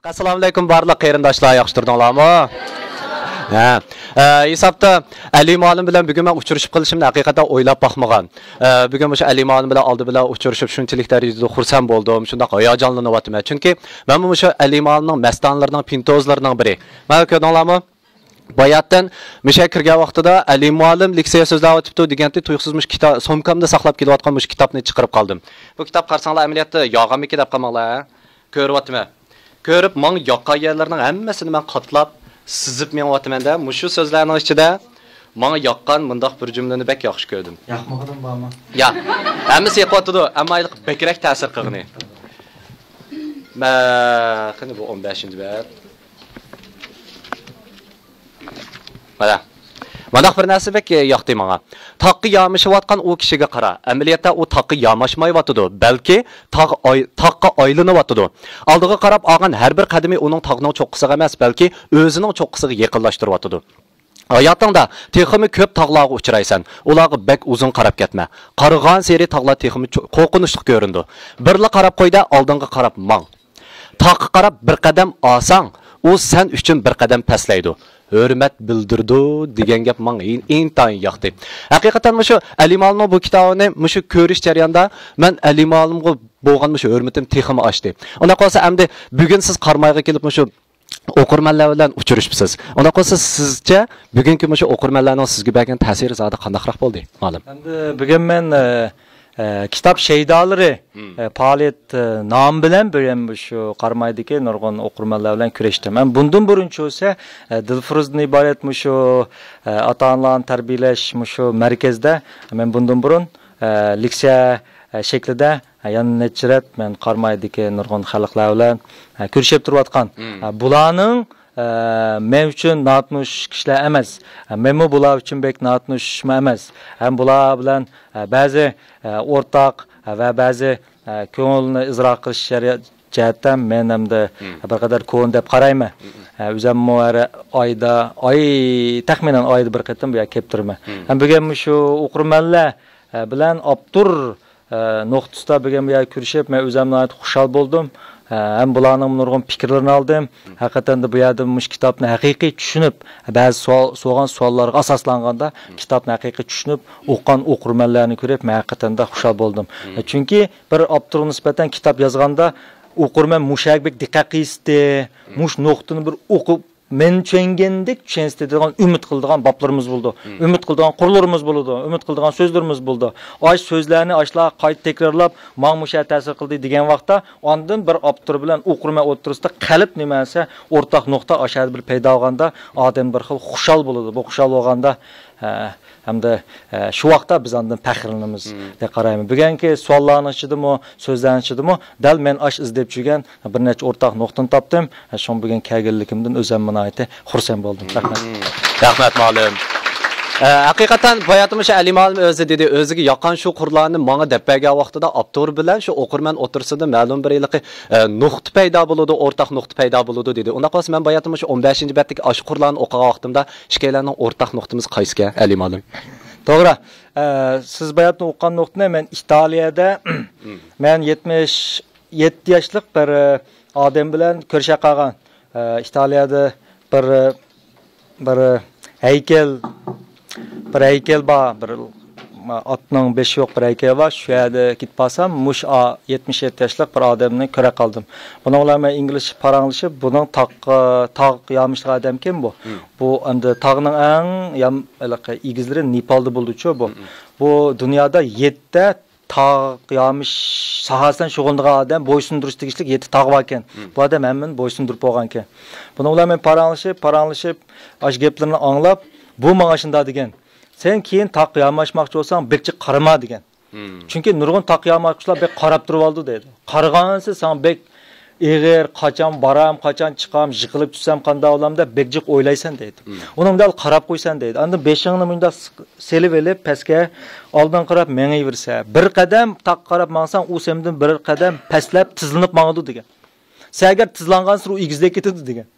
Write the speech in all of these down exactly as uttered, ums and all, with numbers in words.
ئەسسالامۇئەلەيكۇم بارلىق قېرىنداشلار، ياخشى تۇردۇڭلارمۇ؟ ھە. ئە، ھېسابتا ئەلى مۇئەللىم بىلەن بۈگۈن مەن ئۇچرىشىپ قېلىشىمنى ھەقىقەتەن ئويلاپ باقمىغان. ئە، بۈگۈن مۇشۇ ئەلى مۇئەللىم بىلەن ئالدى بىلەن ئۇچرىشىپ شۇنچىلىك دەرىجىدە خۇرسەن بولدۇم، شۇنداق ھاياجانلىنىۋاتىمەن. چۈنكى مەنمۇ مۇشۇ ئەلى مۇئەللىمنىڭ مەستانىلىرىنىڭ، پىنتوزلىرىنىڭ بىرى. مانا كۆردۈڭلارمۇ؟ باياتىن مۇشۇ يەرگە كىرگەن ۋاقتىدا ئەلى مۇئەللىم لېكسىيە سۆزلەۋاتىپتۇ دېگەنتى، تۇيۇقسىز مۇشۇ كىتا-، سومكامدا ساقلاپ كېلىۋاتقان مۇشۇ كىتابنى چىقىرىپ قالدىم. بۇ كىتاب قارىساڭلار ئەمەلىيەتتە ياغانمىكىن دەپ قالماڭلار، ھە؟ كۆرۈۋاتىمەن. كۆرۈپ ماڭا ياققان يەرلەرنىڭ ھەممىسىنى مەن قاتلاپ، سىزىپ مېڭىۋاتىمەن-دە. مۇشۇ سۆزلەرنىڭ ئىچىدە ماڭا ياققان مۇنداق بىر جۈملىنى بەك ياخشى كۆردۈم. ياقمىغىنىم بارمۇ؟ يا، ھەممىسى يېقىۋاتىدۇ، ئەمما ھېلىقى بەكرەك تەسىر قىلغىنى. مە، قېنى بۇ ئون بەشىنچى بەت. مانا. مانداق بىر نەرسە بەك ياقتى ماڭا. تاغقا يامىشىۋاتقان ئۇ كىشىگە قارا. ئەمەلىيەتتە ئۇ تاغقا ياماشمايۋاتىدۇ، بەلكى تاغ ئاي-، تاغقا ئايلىنىۋاتىدۇ. ئالدىغا قاراپ ئالغان ھەر بىر قەدىمى ئۇنىڭ تاغنىڭ چوققىسىغا ئەمەس، بەلكى ئۆزىنىڭ چوققىسىغا يېقىنلاشتۇرۇۋاتىدۇ. ھاياتىڭدا تېخىمۇ كۆپ تاغلارغا ئۇچرايسەن. ئۇلارغا بەك ئۇزۇن قاراپ كەتمە. قارىغانسېرى تاغلار تېخىمۇ چو-، قورقۇنچلۇق كۆرۈنىدۇ. بىرلا قاراپ قوي-دە، ئالدىڭغا قاراپ ماڭ. تاغقا قاراپ بىر قەدەم ئالساڭ، ئۇ سەن ئۈچۈن بىر قەدەم پەسلەيدۇ. ھۆرمەت بىلدۈرىدۇ دېگەن گەپ ماڭا ئىن-، ئىنتايىن ياقتى. ھەقىقەتەن مۇشۇ ئەلى مۇئەللىمنىڭ بۇ كىتابىنى مۇشۇ كۆرۈش جەريانىدا مەن ئەلى مۇئەللىمغا بولغان مۇشۇ ھۆرمىتىم تېخىمۇ ئاشتى. ئۇنداق بولسا ئەمدى بۈگۈن سىز قارامايغا كېلىپ مۇشۇ ئوقۇرمەنلەر بىلەن ئۇچرىشىپسىز. ئۇنداق بولسا سىزچە بۈگۈنكى مۇشۇ ئوقۇرمەنلەرنىڭ سىزگە بەرگەن تەسىرى زادى قانداقراق بولدى، مۇئەللىم؟ ئەمدى بۈگۈن مەن، ئە، ئە، كىتاب شەيدالىرى، ئە، پائالىيەت، ئە، نامى بىلەن بۈگۈن مۇشۇ قارامايدىكى نۇرغۇن ئوقۇرمەنلەر بىلەن كۆرۈشتۈم. ھەم بۇندىن بۇرۇن چۈشۈرسە، ئە، دىلفۇرۇزدىن ئىبارەت مۇشۇ، ئە، ئاتا-ئانىلارنى تەربىيەلەش مۇشۇ مەركەزدە مەن بۇندىن بۇرۇن، ئە، لېكسىيە، ئە، شەكلىدە، ئە، يەنە نەچچە رەت مەن قارامايدىكى نۇرغۇن خەلقلەر بىلەن، ئە، كۆرۈشۈپ تۇرۇۋاتقان. ئە، بۇلارنىڭ، ئە، مەن ئۈچۈن ناتونۇش كىشىلەر ئەمەس. ئە، مەنمۇ بۇلار ئۈچۈن بەك ناتونۇشمۇ ئەمەس. ھەم بۇلار بىلەن، ئە، بەزى، ئە، ئورتاق، ئە، ۋە بەزى، ئە، كۆڭۈلنى ئىزھار قىلىش جەريا-، جەھەتتە مەن ئەمدى بىر قەدەر كونا دەپ قارايمەن. ئە، ئۆزەممۇ ھەر ئايدا، ئاي، تەخمىنەن ئايدا بىر قېتىم بۇ يەرگە كېلىپ تۇرىمەن. ھەم بۈگۈن مۇشۇ ئوقۇرمەنلەر، ئە، بىلەن ئاپتور، ئە، نۇقتىسىدا بۈگۈن بۇ يەرگە كۆرۈشۈپ، مەن ئۆزەم ناھايىتى خۇشال بولدۇم. ئە، ھەم بۇلارنىڭ نۇرغۇن پىكىرلىرىنى ئالدىم. ھەقىقەتەن دە بۇ يەردە مۇشۇ كىتابنى ھەقىقىي چۈشىنىپ، بەزى سوئال، سورىغان سوئاللارغا ئاساسلانغاندا كىتابنى ھەقىقىي چۈشىنىپ، ئوقۇغان ئوقۇرمەنلەرنى كۆرۈپ، مەن ھەقىقەتەن دە خۇشال بولدۇم. ئە، چۈنكى بىر ئاپتورغا نىسبەتەن كىتاب يازغاندا ئوقۇرمەن مۇشۇ يەرگە بەك دىققەت قىلسىتى، مۇشۇ نۇقتىنى بىر ئوقۇپ، مەن چۈشەنگەندەك چۈشەنسىتى دېگەن ئۈمىد قىلىدىغان بابلىرىمىز بولىدۇ. ئۈمىد قىلىدىغان قۇرلىرىمىز بولىدۇ. ئۈمىد قىلىدىغان سۆزلىرىمىز بولىدۇ. ئاش سۆزلەرنى ئاشۇلار قايتا تەكرارلاپ، ماڭا مۇشۇ تەسىر قىلدى دېگەن ۋاقىتتا، ئاندىن بىر ئاپتور بىلەن ئوقۇرمەن ئوتتۇرىسىدا قەلب نېمە دېسە، ئورتاق نۇقتا ئاشۇ يەردە بىر پەيدا بولغاندا، ئادەم بىر خىل خۇشال بولىدۇ. بۇ خۇشال بولغاندا، ئە، ھەمدە، ئە، شۇ ۋاقىتتا بىز ئاندىن پەخىرلىنىمىز دەپ قارايمەن. بۈگۈنكى سوئاللارنىڭ ئىچىدىمۇ، سۆزلەرنىڭ ئىچىدىمۇ دەل مەن ئاش ئىزدەپ يۈرگەن بىر نەچچە ئورتاق نۇقتىنى تاپتىم. شۇڭا بۈگۈن كەلگەنلىكىمدىن ئۆزۈم ناھايىتى خۇرسەن بولدۇم. رەھمەت. رەھمەت، مۇئەللىم. ئە، ھەقىقەتەن باياتىن مۇشۇ ئەلى مۇئەللىم ئۆزى دېدى، ئۆزىگە ياققان شۇ قۇرلارنى ماڭا دەپ بەرگەن ۋاقتىدا ئاپتور بىلەن شۇ ئوقۇرمەن ئوتتۇرىسىدا مەلۇم بىر ھېلىقى، ئە، نۇقتا پەيدا بولىدۇ، ئورتاق نۇقتا پەيدا بولىدۇ دېدى. ئۇنداق بولسا مەن باياتىن مۇشۇ ئون بەشىنچى بەتتىكى ئاشۇ قۇرلارنى ئوقۇغان ۋاقتىمدا ئىككىيلەننىڭ ئورتاق نۇقتىمىز قايسىكەن، ئەلى مۇئەللىم؟ توغرا. ئە، سىز باياتىن ئوقۇغان نۇقتىنى مەن ئىتالىيەدە، مەن يەتمىش يەتتە ياشلىق بىر، ئە، ئادەم بىلەن كۆرۈشە قالغان. ئە، ئىتالىيەدە بىر، بىر ھەيكەل، بىر ھەيكەل بار، بىر ئاتنىڭ بېشى يوق بىر ھەيكەل بار. شۇ يەردە كېتىپ بارسام، مۇشۇ ئا-، يەتمىش يەتتە ياشلىق بىر ئادەمنى كۆرە قالدىم. بۇنىڭ بىلەن مەن ئىنگلىزچە پاراڭلىشىپ، بۇنىڭ تاغ، تاغ يامىشىدىغان ئادەمكەن بۇ. بۇ ئەمدى تاغنىڭ ئەڭ يام-، ھېلىقى ئېگىزلىرى نېپالدا بولىدۇچۇ بۇ. بۇ دۇنيادا يەتتە تاغ يامىش ساھەسى بىلەن شۇغۇللىنىدىغان ئادەم، بويسۇندۇرۇش تېگىشلىك يەتتە تاغ باركەن. بۇ ئادەم ھەممىنى بويسۇندۇرۇپ بولغانىكەن. بۇنىڭ بىلەن مەن پاراڭلىشىپ، پاراڭلىشىپ، ئاشۇ گەپلىرىنى ئاڭلاپ، بۇ ماڭا شۇنداق دېگەن، سەن كېيىن تاغ ياماشماقچى بولساڭ، بەك جىق قارىما دېگەن. چۈنكى نۇرغۇن تاغ ياماشقۇچىلار بەك قاراپ تۇرۇۋالىدۇ دەيدۇ. قارىغانسېرى ساڭا بەك ئېغىر، قاچان بارام، قاچان چىقام، يىقىلىپ چۈشسەم قانداق بولام دەپ بەك جىق ئويلايسەن دەيدۇ. ئۇنىڭ بىلەن قاراپ قويسەن دەيدۇ. ئاندىن بېشىڭنى مۇنداق سېلىۋېلىپ پەسكە، ئالدىڭغا قاراپ مېڭىۋېرسە، بىر قەدەم تاغقا قاراپ ماڭساڭ، ئۇ سەندىن بىر قەدەم پەسلەپ تېزلىنىپ ماڭىدۇ دېگەن. سەن ئەگەر تېزلانغانسېرى ئۇ ئېگىزلەپ كېتىدۇ دېگەن.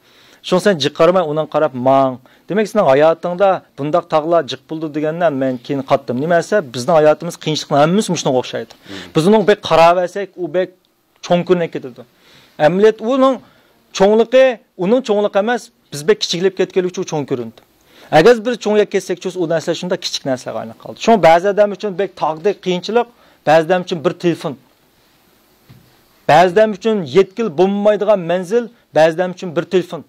شۇڭا سەن جىق قارىماي ئۇنىڭغا قاراپ ماڭ. دېمەك، سېنىڭ ھاياتىڭدا بۇنداق تاغلار جىق بولىدۇ دېگەندە مەن كېيىن قاتتىم. نېمە دېسە، بىزنىڭ ھاياتىمىز قىيىنچىلىقنىڭ ھەممىسى مۇشۇنىڭغا ئوخشايدۇ. بىز ئۇنىڭغا بەك قاراۋەرسەك، ئۇ بەك چوڭ كۆرۈنۈپ كېتىدۇ. ئەمەلىيەتتە ئۇنىڭ چوڭلۇقى، ئۇنىڭ چوڭلۇقى ئەمەس، بىز بەك كىچىكلەپ كەتكەنلىكى ئۇچۇن چوڭ كۆرۈندى. ئەگەر بىز چوڭ يەپ كەتسەك، چۈش ئۇ نەرسىلەر شۇنداق كىچىك نەرسىلەرگە ئايلىنىپ قالدى. شۇڭا بەزى ئادەم ئۈچۈن بەك تاغدەك قىيىنچىلىق، بەزى ئادەم ئۈچۈن بىر تېلېفون. بەزى ئادەم ئۈچۈن يەتكىلى بولمايدىغان مەنزىل، بەزى ئادەم ئۈچۈن بىر تېلېفون.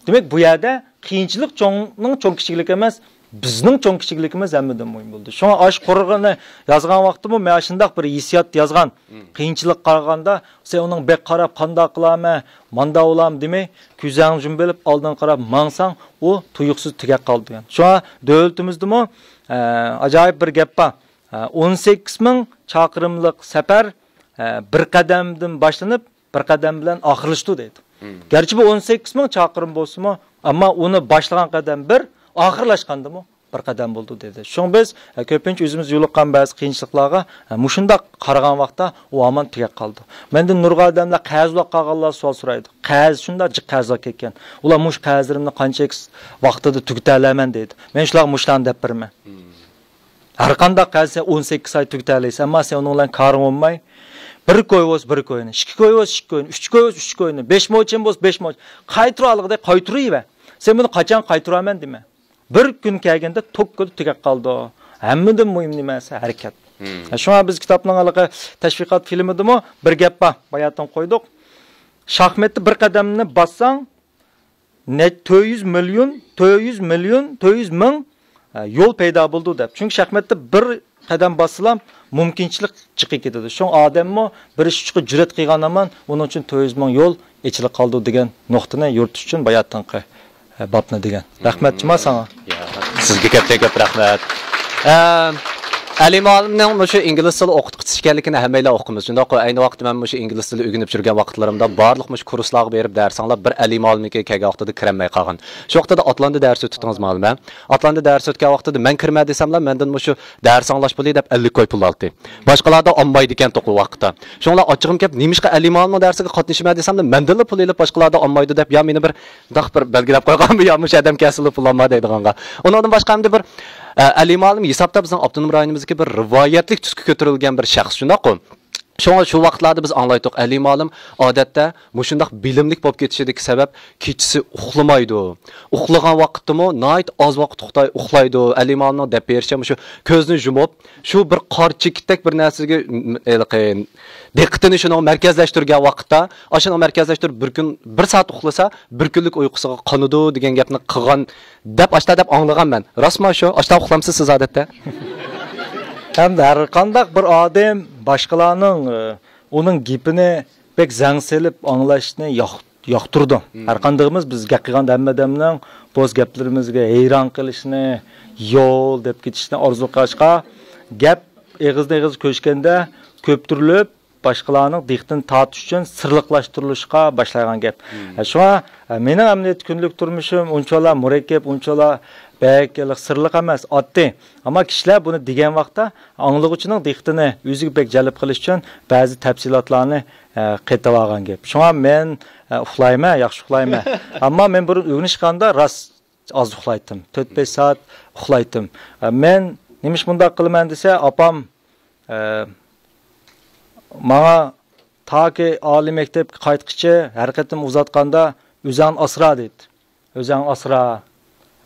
دېمەك، بۇ يەردە قىيىنچىلىق چوڭنىڭ چوڭ كىچىكلىكى ئەمەس، بىزنىڭ چوڭ كىچىكلىكىمىز ھەممىدىن مۇھىم بولدى. شۇڭا ئاش قۇرۇقىنى يازغان ۋاقتىمۇ مەن شۇنداق بىر ھېسسىيات يازغان. قىيىنچىلىققا قارىغاندا، سەن ئۇنىڭ بەك قاراپ، قانداق قىلامەن، مانداق بولامەن دېمەي، كۆزۈڭنى يۇمۇۋېلىپ، ئالدىڭغا قاراپ ماڭساڭ، ئۇ تۇيۇقسىز تۈگەپ قالىدۇ دېگەن. شۇڭا دۆلىتىمىزدىمۇ، ئە، ئاجايىپ بىر گەپ بار. ئە، ئون سەككىز مىڭ چاقىرىملىق سەپەر، ئە، بىر قەدەمدىن باشلىنىپ، بىر قەدەم بىلەن ئاخىرلىشىدۇ دەيدۇ. گەرچە بۇ ئون سەككىز مىڭ چاقىرىم بولسىمۇ، ئەمما ئۇنى باشلىغان قەدەم بىر، ئاخىرلاشقاندىمۇ بىر قەدەم بولىدۇ دېدى. شۇڭا بىز، ئە، كۆپىنچە ئۆزىمىز يولۇققان بەزى قىيىنچىلىقلارغا، ئە، مۇشۇنداق قارىغان ۋاقىتتا ئۇ ھامان تۈگەپ قالىدۇ. مەندىن نۇرغۇن ئادەملەر قەرز بولاپ قالغانلار سوئال سورايدۇ. قەرز شۇنداق جىق قەرز بولاپ كەتكەن. ئۇلار مۇشۇ قەرزلىرىمنى قانچە ۋاقتىدا تۈگىتەلەيمەن دەيدۇ. مەن شۇلارغا مۇشۇلارنى دەپ بېرىمەن. ھەر قانداق قەرزنى ئون سەككىز ئاي تۈگىتەلەيسەن، ئەمما سەن ئۇنىڭ بىلەن كارىڭ بولماي، بىر كوي بولسا بىر كوينى، ئىككى كوي بولسا ئىككى كوينى، ئۈچ كوي بولسا ئۈچ كوينى، بەش موچەن بولسا بەش موچەن، قايتۇرالىغۇدەك قايتۇرۇۋەر. سەن بۇنى قاچان قايتۇرامەن دېمە. بىر كۈن كەلگەندە توككىدا تۈگەپ قالىدۇ. ھەممىدىن مۇھىم نېمە دېسە ھەرىكەت. شۇڭا بىز كىتابنىڭ ھېلىقى تەشۋىقات فىلىمىدىمۇ بىر گەپ بار، باياتىن قويدۇق. شاھمەتتە بىر قەدەمنى باسساڭ، نە-، تۆت يۈز مىليون، تۆت يۈز مىليون، تۆت يۈز مىڭ، ئە، يول پەيدا بولىدۇ دەپ. چۈنكى شاھمەتتە بىر قەدەم باسسىلا، مۇمكىنچىلىك جىقىپ كېتىدۇ. شۇڭا ئادەممۇ بىر ئىش ئۈچۈن جۈرئەت قىلغان ھامان ئۇنىڭ ئۈچۈن تۆت يۈز مىڭ يول ئېچىلىپ قالىدۇ دېگەن نۇقتىنى يورۇتۇش ئۈچۈن باياتىنقى، ئە، بابنى دېگەن. رەھمەت جۇما ساڭا. يا، سىزگە كۆپتىن كۆپ رەھمەت. ئە، ئەلى مۇئەللىمنىڭ مۇشۇ ئىنگلىز تىلى ئوقۇتقۇچىسى ئىكەنلىكىنى ھەممەيلەن ئۇقىمىز. شۇنداققۇ، ئەينى ۋاقىتتا مەن مۇشۇ ئىنگلىز تىلى ئۆگىنىپ يۈرگەن ۋاقىتلىرىمدا بارلىق مۇشۇ كۇرسلارغا بېرىپ دەرس ئاڭلاپ، بىر ئەلى مۇئەللىمنىڭكىگە كەلگەن ۋاقتىدا كىرەلمەي قالغان. شۇ ۋاقتىدا ئاتلاندا دەرس ئۆتۈۋېتىڭىز مۇئەللىم، ھە؟ ئاتلاندا دەرس ئۆتكەن ۋاقتىدا مەن كىرمە دېسەملا، مەندىن مۇشۇ دەرس ئاڭلاش پۇلى دەپ ئەللىك كوي پۇل ئالاتتى. باشقىلاردا ئالمايدىكەن توقۇ ۋاقىتتا. شۇڭلار ئاچچىقىم كېلىپ، نېمىشقا ئەلى مۇئەللىمنىڭ دەرسىگە قاتنىشىمەن دېسەملا، مەندىنلا پۇل ئېلىپ، باشقىلاردا ئالمايدۇ دەپ، يا مېنى بىر داق بىر بەلگىلەپ قويغانمۇ، يا مۇشۇ ئادەم كەلسىلا پۇل ئالما دەيدىغانغا. ئۇنىڭدىن باشقا ئەمدى بىر، ئە، ئەلى مۇئەللىم ھېسابتا بىزنىڭ ئاپتونوم رايونىمىزدىكى بىر رىۋايەتلىك تۈسكە كۆتۈرۈلگەن بىر شەخس، شۇنداققۇ؟ شۇڭا شۇ ۋاقىتلاردا بىز ئاڭلايتتۇق، ئەلى مۇئەللىم ئادەتتە مۇشۇنداق بىلىملىك بولۇپ كېتىشىدىكى سەۋەب، كېچىسى ئۇخلىمايدۇ. ئۇخلىغان ۋاقىتتىمۇ ناھايىتى ئاز ۋاقىت ئۇخلاي-، ئۇخلايدۇ. ئەلى مۇئەللىمنىڭ دەپ بېرىشىچە، مۇشۇ كۆزنى يۇمۇپ، شۇ بىر قارا چېكىتتەك بىر نەرسىگە، م-، ھېلىقى دىققىتىنى شۇنىڭغا مەركەزلەشتۈرگەن ۋاقىتتا، ئاشۇنىڭغا مەركەزلەشتۈرۈپ، بىر كۈن بىر سائەت ئۇخلىسا، بىر كۈنلۈك ئۇيقۇسىغا قانىدۇ دېگەن گەپنى قىلغان دەپ، ئاشتا دەپ ئاڭلىغان مەن. راستمۇ شۇ؟ ئاشتا ئۇخلامسىز سىز ئادەتتە؟ ھەمدە ھەر قانداق بىر ئادەم باشقىلارنىڭ، ئى، ئۇنىڭ گېپىنى بەك زەڭ سېلىپ ئاڭلاشنى ياق-، ياقتۇرىدۇ. ھەر قاندىقىمىز بىز گەپ قىلغاندا ھەممە ئادەمنىڭ بوز گەپلىرىمىزگە ھەيران قېلىشنى، يول دەپ كېتىشنى ئارزۇ قىلغاچقا، گەپ ئېغىزدىن ئېغىزغا كۆچكەندە كۆپتۈرۈلۈپ، باشقىلارنىڭ دىققىتىنى تارتىش ئۈچۈن سىرلىقلاشتۇرۇلۇشقا باشلايدىغان گەپ. ئە، شۇڭا، ئە، مېنىڭ ئەمەلىيەتتە كۈندىلىك تۇرمۇشۇم ئۇنچىۋالا مۇرەككەپ، ئۇنچىۋالا بەك ھېلىقى سىرلىق ئەمەس، ئاددىي. ئەمما كىشىلەر بۇنى دېگەن ۋاقىتتا ئاڭلىغۇچىنىڭ دىققىتىنى ئۆزىگە بەك جەلپ قىلىش ئۈچۈن بەزى تەپسىلاتلارنى، ئە، قېتىۋالغان گەپ. شۇڭا مەن، ئە، ئۇخلايمەن، ياخشى ئۇخلايمەن. ئەمما مەن بۇرۇن ئۆگىنىشكەندە راست ئاز ئۇخلايتتىم. تۆت-بەش سائەت ئۇخلايتتىم. ئە، مەن نېمىش بۇنداق قىلىمەن دېسە، ئاپام ئە، ماڭا تاكى ئالىي مەكتەپكە قايتقىچە ھەر قېتىم ئۇزاتقاندا، «ئۆزۈڭنى ئاسرا» دەيتتى. «ئۆزۈڭنى ئاسرا،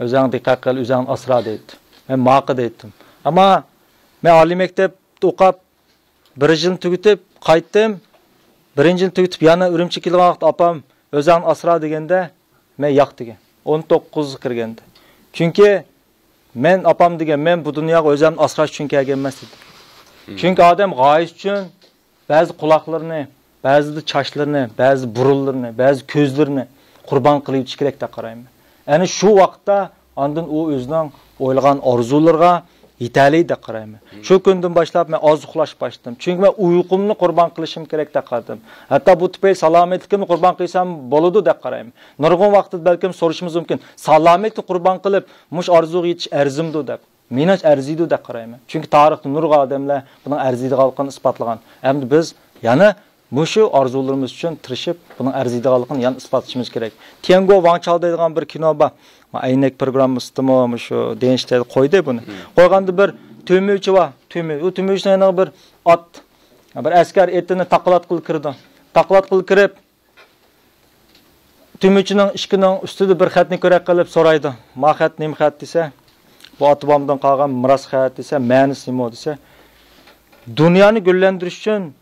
ئۆزۈڭگە دىققەت قىل، ئۆزۈڭنى ئاسرا» دەيتتى. مەن ماقۇل دەيتتىم. ئەمما مەن ئالىي مەكتەپتە ئوقۇپ، بىر يىلنى تۈگىتىپ قايتتىم. بىرىنچى يىلنى تۈگىتىپ يەنە ئۈرۈمچىگە كېلىدىغان ۋاقىتتا ئاپام، «ئۆزۈڭنى ئاسرا» دېگەندە، مەن «ياق» دېگەن. ئون توققۇزغا كىرگەندە. چۈنكى مەن ئاپام دېگەن، مەن بۇ دۇنياغا ئۆزۈمنى ئاسراش ئۈچۈن كەلگەن ئەمەس دېدىم. چۈنكى ئادەم غايىسى ئۈچۈن بەزى قۇلاقلىرىنى، بەزىدە چاچلىرىنى، بەزى بۇرۇنلىرىنى، بەزى كۆزلىرىنى قۇربان قىلىۋېتىشى كېرەك دەپ قارايمەن. ئەنە شۇ ۋاقىتتا ئاندىن ئۇ ئۆزىنىڭ ئويلىغان ئارزۇلىرىغا يېتەلەيدۇ دەپ قارايمەن. شۇ كۈندىن باشلاپ مەن ئاز ئۇخلاشقا باشلىدىم. چۈنكى مەن ئۇيقۇمنى قۇربان قىلىشىم كېرەك دەپ قارىدىم. ھەتتا بۇ تۈپەيلى سالامەتلىكىمنى قۇربان قىلسام بولىدۇ دەپ قارايمەن. نۇرغۇن ۋاقىتتا بەلكىم سورىشىمىز مۇمكىن، سالامەتلىكنى قۇربان قىلىپ، مۇشۇ ئارزۇغا يېتىش ئەرزىمدۇ دەپ. مېنىڭچە ئەرزىيدۇ دەپ قارايمەن. چۈنكى تارىختا نۇرغۇن ئادەملەر بۇنىڭ ئەرزىيدىغانلىقىنى ئىسپاتلىغان. ئەمدى بىز يەنە مۇشۇ ئارزۇلىرىمىز ئۈچۈن تىرىشىپ، بۇنىڭ ئەرزىيدىغانلىقىنى يەنە ئىسپاتلىشىمىز كېرەك. تيەنگو ۋاڭچاۋ دەيدىغان بىر كىنو بار. ما، ئەينەك پروگراممىسىدىمۇ مۇشۇ دېنىشتەي قويدى بۇنى. قويغاندا بىر تۈمۈچى بار. تۈمۈ-، ئۇ تۈمۈچىنىڭ يېنىغا بىر ئات، بىر ئەسكەر ئېتىنى تاقىلاتقىلى كىرىدۇ. تاقىلاتقىلى كىرىپ، تۈمۈچىنىڭ ئىشىكىنىڭ ئۈستىدە بىر خەتنى كۆرۈپ قېلىپ سورايدۇ. ما خەت نېمە خەت دېسە، بۇ ئاتا-بابامدىن قالغان مىراس خەت دېسە، مەنىسى نېمە دېسە، دۇنيانى گۈللەندۈرۈش ئۈچۈن،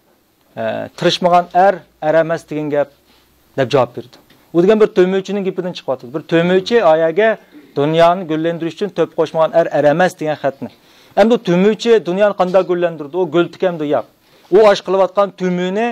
ئە، تىرىشمىغان ئەر، ئەر ئەمەس دېگەن گەپ، دەپ جاۋاب بېرىدۇ. ئۇ دېگەن بىر تۆمۈرچىنىڭ گېپىدىن چىقىۋاتىدۇ. بىر تۆمۈرچى ئايەگە دۇنيانى گۈللەندۈرۈش ئۈچۈن تۆھپە قوشمىغان ئەر، ئەر ئەمەس دېگەن خەتنى. ئەمدى تۆمۈرچى دۇنيانى قانداق گۈللەندۈرىدۇ؟ ئۇ گۈل تىكەمدۇ؟ ياق. ئۇ ئاشۇ قىلىۋاتقان تۆمۈرنى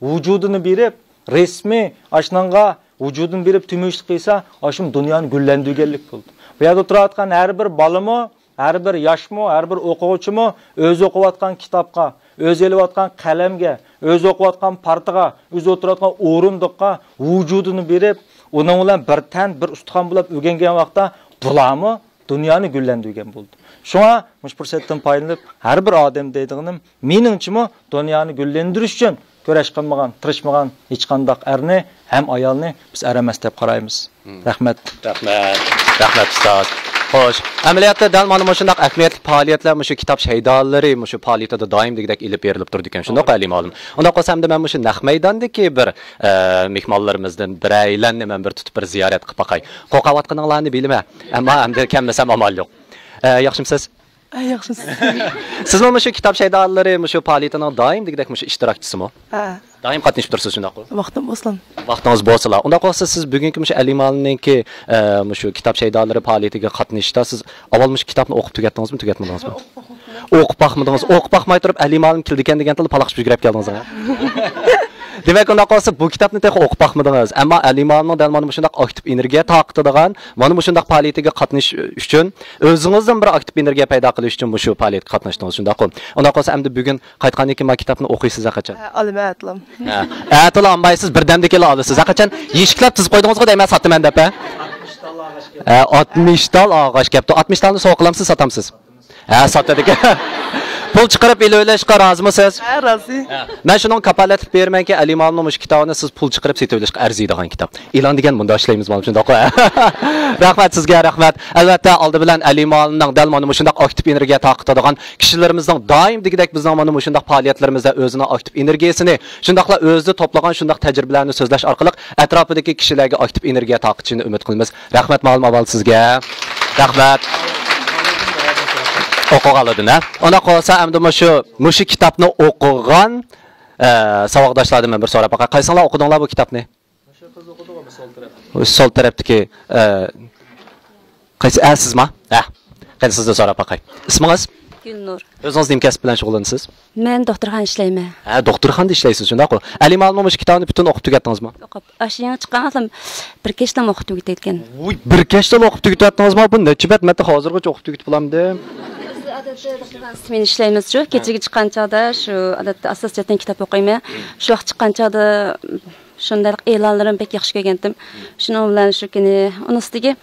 ۋۇجۇدىنى بېرىپ، رەسمىي ئاشۇنىڭغا ۋۇجۇدىنى بېرىپ تۆمۈرچىلىك قىلسا، ئاشۇ دۇنيانى گۈللەندۈرگەنلىك بولىدۇ. بۇ يەردە ئولتۇرۇۋاتقان ھەر بىر بالىمۇ، ھەر بىر ياشمۇ، ھەر بىر ئوقۇغۇچىمۇ ئۆزى ئوقۇۋاتقان كىتابقا، ئۆزى ئېلىۋاتقان قەلەمگە، ئۆزى ئوقۇۋاتقان پارتىغا، ئۆزى ئولتۇرۇۋاتقان ئورۇندۇققا ۋۇجۇدىنى بېرىپ، ئۇنىڭ بىلەن بىر تەن، بىر ئۇستىخان بولۇپ ئۆگەنگەن ۋاقىتتا بۇلارمۇ دۇنيانى گۈللەندۈرگەن بولدى. شۇڭا مۇشۇ پۇرسەتتىن پايدىلىنىپ، ھەر بىر ئادەم دەيدىغىنىم، مېنىڭچىمۇ دۇنيانى گۈللەندۈرۈش ئۈچۈن كۈرەش قىلمىغان، تىرىشمىغان ھېچقانداق ئەرنى ھەم ئايالنى بىز ئەر ئەمەس دەپ قارايمىز. مم. رەھمەت. رەھمەت. رەھمەت، ئۇستاز. خوش. ئەمەلىيەتتە دەل مانا مۇشۇنداق ئەھمىيەتلىك پائالىيەتلەر مۇشۇ كىتاب شەيدالىرى مۇشۇ پائالىيىتىدە دائىم دېگۈدەك ئېلىپ بېرىلىپ تۇرىدىكەن. شۇنداققۇ، ئەلى مۇئەللىم؟ ئۇنداق بولسا ئەمدى مەن مۇشۇ نەق مەيداندىكى بىر، ئە، مېھمانلىرىمىزدىن بىرەيلەننى مەن بىر تۇتۇپ بىر زىيارەت قىلىپ باقاي. قورقۇۋاتقىنىڭلارنى بىلىمەن. ئەمما ئەمدى كەلمىسەم ئامال يوق. ئە، ياخشىمۇسىز؟ ئە، ياخشىمۇسىز؟ سىزمۇ مۇشۇ كىتاب شەيدالىرى مۇشۇ پائالىيىتىنىڭ دائىم دېگۈدەك مۇشۇ ئىشتىراكچىسىمۇ؟ ھە. دائىم قاتنىشىپ تۇرىسىز، شۇنداققۇ؟ ۋاقتىم بولسىلا. ۋاقتىڭىز بولسىلا. ئۇنداق بولسا سىز بۈگۈنكى مۇشۇ ئەلى مۇئەللىمنىڭكى، ئە، مۇشۇ كىتاب شەيدالىرى پائالىيىتىگە قاتنىشىشتا سىز ئاۋۋال مۇشۇ كىتابنى ئوقۇپ تۈگەتتىڭىزمۇ، تۈگەتمىدىڭىزمۇ؟ ئوقۇپ باقمىدىڭىز. ئوقۇپ باقماي تۇرۇپ ئەلى مۇئەللىم كېلىدىكەن دېگەنتىلا پالاقشىپ يۈگۈرۈپ كەلدىڭىز ھە؟ دېمەك، ئۇنداق بولسا بۇ كىتابنى تېخى ئوقۇپ باقمىدىڭىز. ئەمما ئەلى مۇئەللىمنىڭ دەل مانا مۇشۇنداق ئاكتىپ ئېنېرگىيە تارقىتىدىغان، مانا مۇشۇنداق پائالىيىتىگە قاتنىشىش ئۈچۈن ئۆزىڭىزدىن بىر ئاكتىپ ئېنېرگىيە پەيدا قىلىش ئۈچۈن مۇشۇ پائالىيەتكە قاتناشتىڭىز، شۇنداققۇ؟ ئۇنداق بولسا ئەمدى بۈگۈن قايتقاندىن كېيىن مانا كىتابنى ئوقۇيسىز ھە قاچان؟ ھە، ئالىمەن ئەتىلا. ھە. ئەتىلا ئالمايسىز، بىردەمدىكىلا ئالىسىز. ھە قاچان؟ يېشىكلەپ تىزىپ قويدىڭىزغۇ دەيمەن، ساتىمەن دەپ ھە؟ ھە، ئاتمىش تال ئالغاچ كەپتۇ. ئاتمىش تالنى سوۋغا قىلامسىز، ساتامسىز؟ ھە، ساتىدىكەن. پۇل چىقىرىپ ئېلىۋېلىشقا رازىمۇسىز؟ ھە، رازى. ھە. مەن شۇنىڭغا كاپالەتلىك بېرىمەنكى، ئەلى مۇئەللىمنىڭ مۇشۇ كىتابىنى سىز پۇل چىقىرىپ سېتىۋېلىشقا ئەرزىيدىغان كىتاب. ئېلان دېگەن مۇنداق ئىشلەيمىز مانا شۇنداق. رەھمەت سىزگە، رەھمەت. ئەلۋەتتە، ئالدى بىلەن ئەلى مۇئەللىمنىڭ دەل مانا مۇشۇنداق ئاكتىپ ئېنېرگىيە تارقىتىدىغان كىشىلىرىمىزنىڭ دائىم دېگۈدەك بىزنىڭ مانا مۇشۇنداق پائالىيەتلىرىمىزدە ئۆزىنىڭ ئاكتىپ ئېنېرگىيەسىنى، شۇنداقلا ئۆزىدە توپلىغان شۇنداق تەجرىبىلەرنى سۆزلەش ئارقىلىق ئەتراپىدىكى كىشىلەرگە ئاكتىپ ئېنېرگىيە تارقىتىشىنى ئۈمىد قىلىمىز. رەھمەت مۇئەللىم، ئاۋۋال سىزگە. رەھمەت. ئوقۇغانلىدىن ھە؟ ئۇنداق بولسا ئەمدى مۇشۇ، مۇشۇ كىتابنى ئوقۇغان، ئە، ساۋاقداشلاردىن مەن بىر سوراپ باقاي. قايسىڭلار ئوقۇدۇڭلار بۇ كىتابنى؟ مۇشۇ قىز ئوقۇدىغۇ، سول تەرەپ. سول تەرەپتىكى، ئە، قايسى؟ ئە، سىزما؟ ھە. قېنى سىزدىن سوراپ باقاي. ئىسمىڭىز؟ گۈلنۇر. ئۆزىڭىز نېمە كەسىپ بىلەن شۇغۇللىنىسىز؟ مەن دوختۇرخانىدا ئىشلەيمەن. ھە، دوختۇرخانىدا ئىشلەيسىز، شۇنداققۇ؟ ئەلى مۇئەللىم مۇشۇ كىتابنى پۈتۈن ئوقۇپ تۈگەتتىڭىزمۇ؟ ئوقۇپ، ئاشۇ يېڭى چىققان ۋاقتىم بىر كەچتىن ئوقۇپ تۈگىتىۋەتكەن. ۋۇي، بىر كەچتىن ئوقۇپ تۈگىتىۋەتتىڭىزمۇ؟ بۇ نەچچە بەت مەتتە ھازىرغىچە ئوقۇپ تۈگىتىپ بولامدىم؟ بىز ئادەتتە بىر سمېنا ئىشلەيمىزچۇ، كېچىگە چىققان چاغدا شۇ ئادەتتە ئاساسىيەتتىن كىتاب ئوقۇيمەن. شۇ ۋاقىت چىققان چاغدا شۇنداق ئېلانلىرىنى بەك ياخشى كۆرگەنتىم. شۇنىڭ بىلەن شۇ كۈنى ئۇنىڭ ئۈستىگە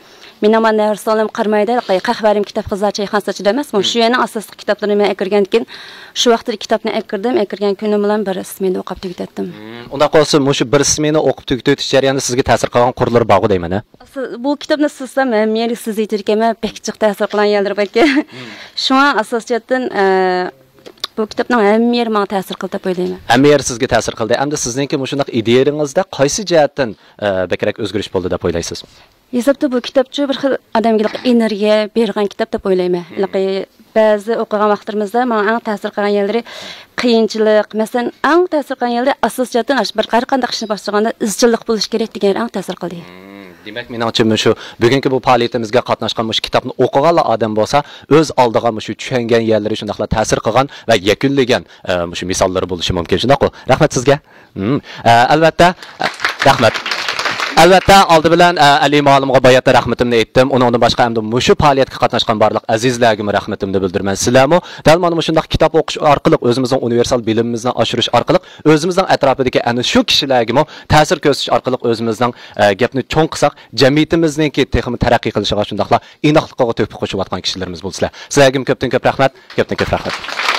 مېنىڭ مانا نەۋرە سىڭلىم قارىماي دە، قەھۋەرىم كىتاب قىزلار چايخانىسىچۇ دەمەسمۇ؟ شۇ يەرنىڭ ئاساسلىق كىتابلىرىنى مەن ئەكىرگەندىكىن، شۇ ۋاقىتتا كىتابنى ئەكىردىم، ئەكىرگەن كۈنۈم بىلەن بىر سمېنا ئوقۇپ تۈگىتەتتىم. مم، ئۇنداق بولسا مۇشۇ بىر سمېنا ئوقۇپ تۈگىتىۋېتىش جەريانىدا سىزگە تەسىر قىلغان قۇرلىرى بارغۇ دەيمەن ھە؟ ئاسا-، بۇ كىتابنى سىزسام ھەممە يەرگە سىزىۋېتىدىكەنمەن، بەك جىق تەسىر قىلغان يەرلىرى باركەن. شۇڭا ئاساسىيەتتىن، ئە، بۇ كىتابنىڭ ھەممە يېرى ماڭا تەسىر قىلدى دەپ ئويلايمەن. ھەممە يېرى سىزگە تەسىر قىلدى. ئەمدى سىزنىڭكى مۇشۇنداق ئىدىيەڭىزدە قايسى جەھەتتىن، ئە، بەكرەك ئۆزگىرىش بولدى دەپ ئويلايسىز؟ ھېسابتا بۇ كىتابچۇ بىر خىل ئادەمگە ئېنېرگىيە بېرىدىغان كىتاب دەپ ئويلايمەن. مم. ھېلىقى بەزى ئوقۇغان ۋاقىتلىرىمىزدا ماڭا ئەڭ تەسىر قىلغان يەرلىرى قىيىنچىلىق، مەسىلەن، ئەڭ تەسىر قىلغان يەرلىرى ئاساسىي جەھەتتىن ئاشۇ بىر ھەر قانداق ئىشنى باشلىغاندا ئىزچىللىق بولۇشى كېرەك دېگەن يەر ئەڭ تەسىر قىلدى. مم. دېمەك، مېنىڭچە، مۇشۇ بۈگۈنكى بۇ پائالىيىتىمىزگە قاتناشقان، مۇشۇ كىتابنى ئوقۇغانلا ئادەم بولسا، ئۆز ئالدىغا مۇشۇ چۈشەنگەن يەرلىرى شۇنداقلا تەسىر قىلغان ۋە يەكۈنلىگەن، ئە، مۇشۇ مىساللىرى بولۇشى مۇمكىن. شۇنداققۇ؟ رەھمەت سىزگە. مم. ئە، ئەلۋەتتە، ئە، رەھمەت. ئەلۋەتتە، ئالدى بىلەن، ئە، ئەلى مۇئەللىمغا باياتتا رەھمىتىمنى ئېيتتىم. ئۇنىڭدىن باشقا ئەمدى مۇشۇ پائالىيەتكە قاتناشقان بارلىق ئەزىزلەرگىمۇ رەھمىتىمنى بىلدۈرىمەن. سىلەرمۇ دەل مانا مۇشۇنداق كىتاب ئوقۇش ئارقىلىق ئۆزىمىزنىڭ ئۇنىۋېرسال بىلىمىمىزنى ئاشۇرۇش ئارقىلىق ئۆزىمىزنىڭ ئەتراپىدىكى ئەنە شۇ كىشىلەرگىمۇ تەسىر كۆرسىتىش ئارقىلىق ئۆزىمىزنىڭ، ئە، گەپنى چوڭ قىلساق، جەمئىيىتىمىزنىڭكى تېخىمۇ تەرەققىي قىلىشىغا، شۇنداقلا ئىناقلىقىغا تۆھپە قوشۇۋاتقان كىشىلىرىمىز بولىسىلەر. سىلەرگىمۇ كۆپتىن كۆپ رەھمەت، كۆپتىن كۆپ رەھمەت.